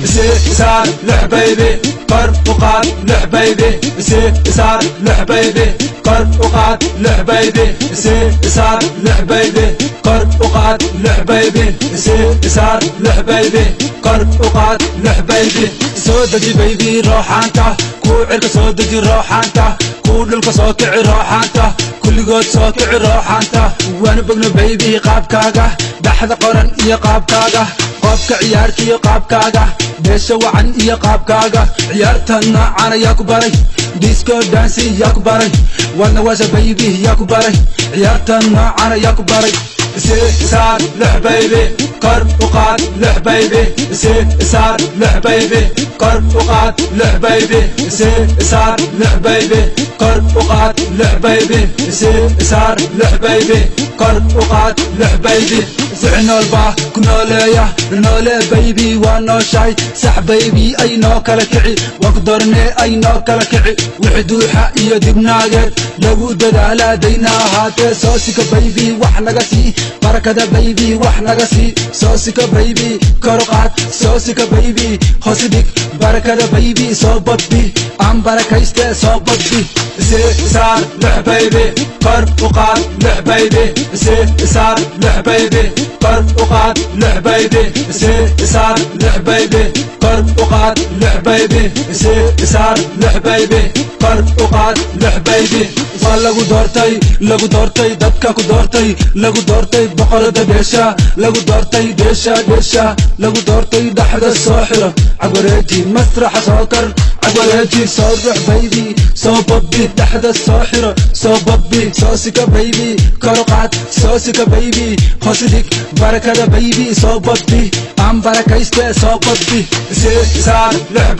Saar lix baby, kor u qaad lix baby, saar lix baby, kor u qaad lix baby, saar lix baby, kor u qaad lix baby, saar lix baby, kor u qaad lix baby. Soo deji baby rooxaanta, kuu cirka soo deji rooxaanta, kuu dhulka soo kici rooxaanta, kulligood soo kici rooxaanta. Waanu bogno baby qaabkaaga, dhaxda qoran iyo qaabkaaga, qoobka ciyaarta iyo qaabkaaga, beesha wacan iyo qaabkaaga. Ciyaarta noocan ayaa ku baray, disco dance yaa ku baray, wadna washa baby yaa ku baray, ciyaarta noocan ayaa ku baray. Saar lix baby, kor u qaad lix baby, saar lix baby, kor u qaad lix baby, saar lix baby, kor u qaad lix baby, saar lix baby, kor u qaad lix baby. Wixii nool baa ku nooleeya, noole baby waa nooshahay, sax baby ay noo kala kici, waan ku doornee ay noo kala kici. Wixii duuxa iyo dibnaageed lagu dadaalaa dayna ahaatee, soo sika baby wax naga sii, barakada baby wax naga sii. Soo sika baby, kor u qaad, soo sika baby, hoos dhig, barakada baby soo badbi, aan barakayste soo badbi. Saar lix baby, kor u qaad lix baby, saar lix baby, kor u qaad lix baby, saar lix baby, kor u qaad lix baby, saar lix baby, kor u qaad lix baby. Waa lagu doortay, lagu doortay, dadka ku doortay, lagu doortay boqorada dheesha, lagu doortay dheesha dheesha, lagu doortay. Dhaxda soo xiro, cagwareeji, masraxa soo kar, cagwareeji, soo rux baby, soo babbi, dhaxda soo xiro, soo babbi, soo sika baby, kor u qaad, soo sika baby, hoos dhig, barakada baby soo babbi, aan barakayste soo babbi. Saar lix.